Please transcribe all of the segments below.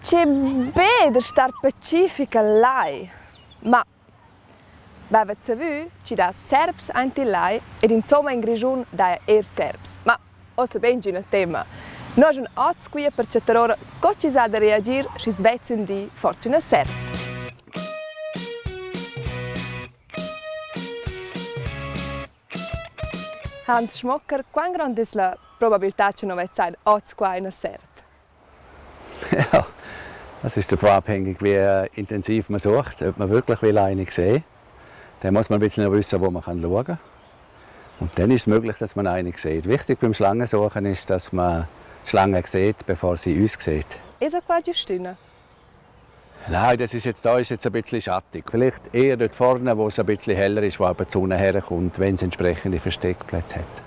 C'è bene star pacifica là, ma aveva saputo che da serbs anti là ed insomma in Grigion da serbs. Ma ossa ben un tema. Noi un oz qui per cercare come ci sa da reagire se svezzen di forza una serb. Hans Schmocker, quão grande è la probabilità che non vai oz qua in serb? Ja, das ist davon abhängig, wie intensiv man sucht, ob man wirklich eine sehen will. Dann muss man ein bisschen wissen, wo man schauen kann. Und dann ist es möglich, dass man eine sieht. Wichtig beim Schlangensuchen ist, dass man die Schlange sieht, bevor sie uns sieht. Ist es qua Justina? Nein, das ist jetzt ein bisschen schattig. Vielleicht eher dort vorne, wo es ein bisschen heller ist, wo aber die Sonne herkommt, wenn es entsprechende Versteckplätze hat.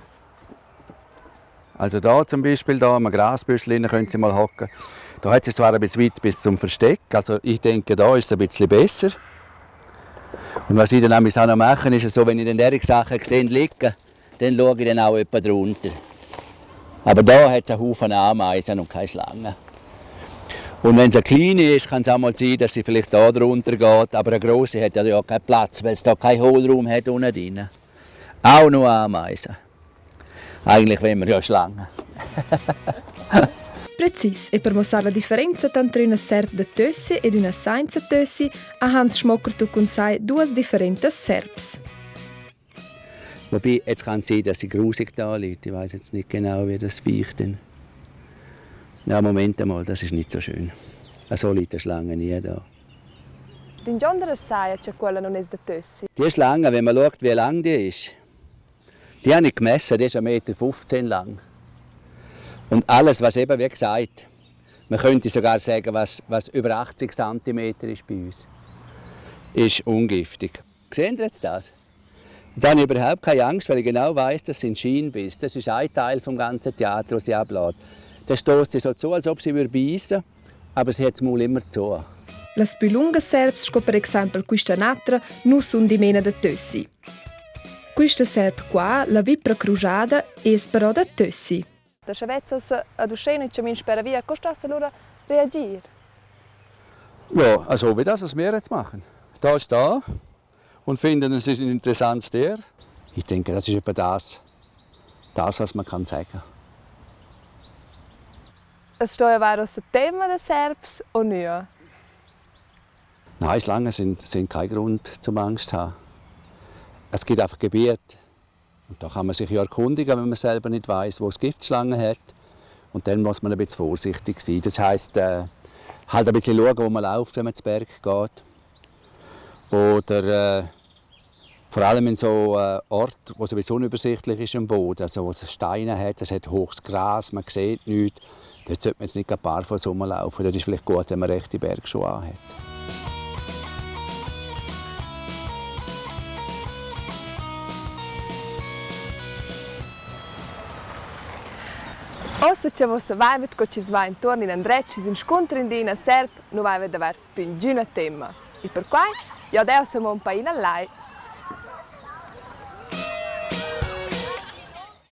Also da zum Beispiel, da am Grasbüschel können Sie mal hocken. Da hat es zwar ein bisschen weit bis zum Versteck, also ich denke, da ist es ein bisschen besser. Und was ich dann auch noch mache, ist so, wenn ich dann diese Sachen sehe liegen, dann schaue ich dann auch etwa drunter. Aber da hat es einen Haufen Ameisen und keine Schlangen. Und wenn es eine kleine ist, kann es auch mal sein, dass sie vielleicht da drunter geht, aber eine grosse hat ja keinen Platz, weil es da keinen Hohlraum hat unten drin. Auch nur Ameisen. Eigentlich wollen wir ja Schlangen. Precis, e per mostrare la differenza tra una serp de tössi ed una senza tössi, ha Hans Schmocker con sé due differenti serps. Wobei, jetzt kann es sein, dass sie grusig da liegt. Ich weiß jetzt nicht genau, wie das Viech denn. Ja, Moment einmal, das ist nicht so schön. So liegt eine Schlange nie da. In andere sai che quella non è de tössi. Die Schlange, wenn man schaut, wie lang die ist, die habe ich gemessen, die ist 1,15 Meter lang. Und alles, was eben, wie gesagt, man könnte sogar sagen, was über 80 cm ist bei uns, ist ungiftig. Sehen Sie jetzt das? Da habe ich überhaupt keine Angst, weil ich genau weiss, das sind Schienbisse. Das ist ein Teil des ganzen Theaters, das sie ablässt. Das stößt sie so zu, als ob sie beißen würde, aber sie hat das Maul immer zu. Las più lunghe serps, come per esempio questa natra, non sono di meno de tössi. Questa serp qua, la vipra crociata, è però de tössi. Da Schweizers ad Uschene ci min spera via, costas allora reagir. Ja, also wie das, was wir jetzt machen. Da ist da und finden, es ist ein interessantes Tier. Ich denke, das ist etwa das was man kann sagen. Es steht ja das Thema der Serbs und nicht. Nein, Schlangen sind kein Grund zum Angst zu haben. Es gibt einfach Gebiete. Und da kann man sich ja erkundigen, wenn man selber nicht weiss, wo es Giftschlangen hat. Und dann muss man ein bisschen vorsichtig sein. Das heisst, halt ein bisschen schauen, wo man läuft, wenn man zu Berg geht. Oder vor allem in so Ort, wo es ein bisschen unübersichtlich ist am Boden, also wo es Steine hat, es hat hohes Gras, man sieht nichts. Dort sollte man jetzt nicht barfuß rumlaufen. Das ist vielleicht gut, wenn man rechte Bergschuhe anhat. Ossa che vossa vai co ci va intorno in Andrecci in scontro in dina serp non vai davvero più in tema. E per qua io adesso siamo un paio là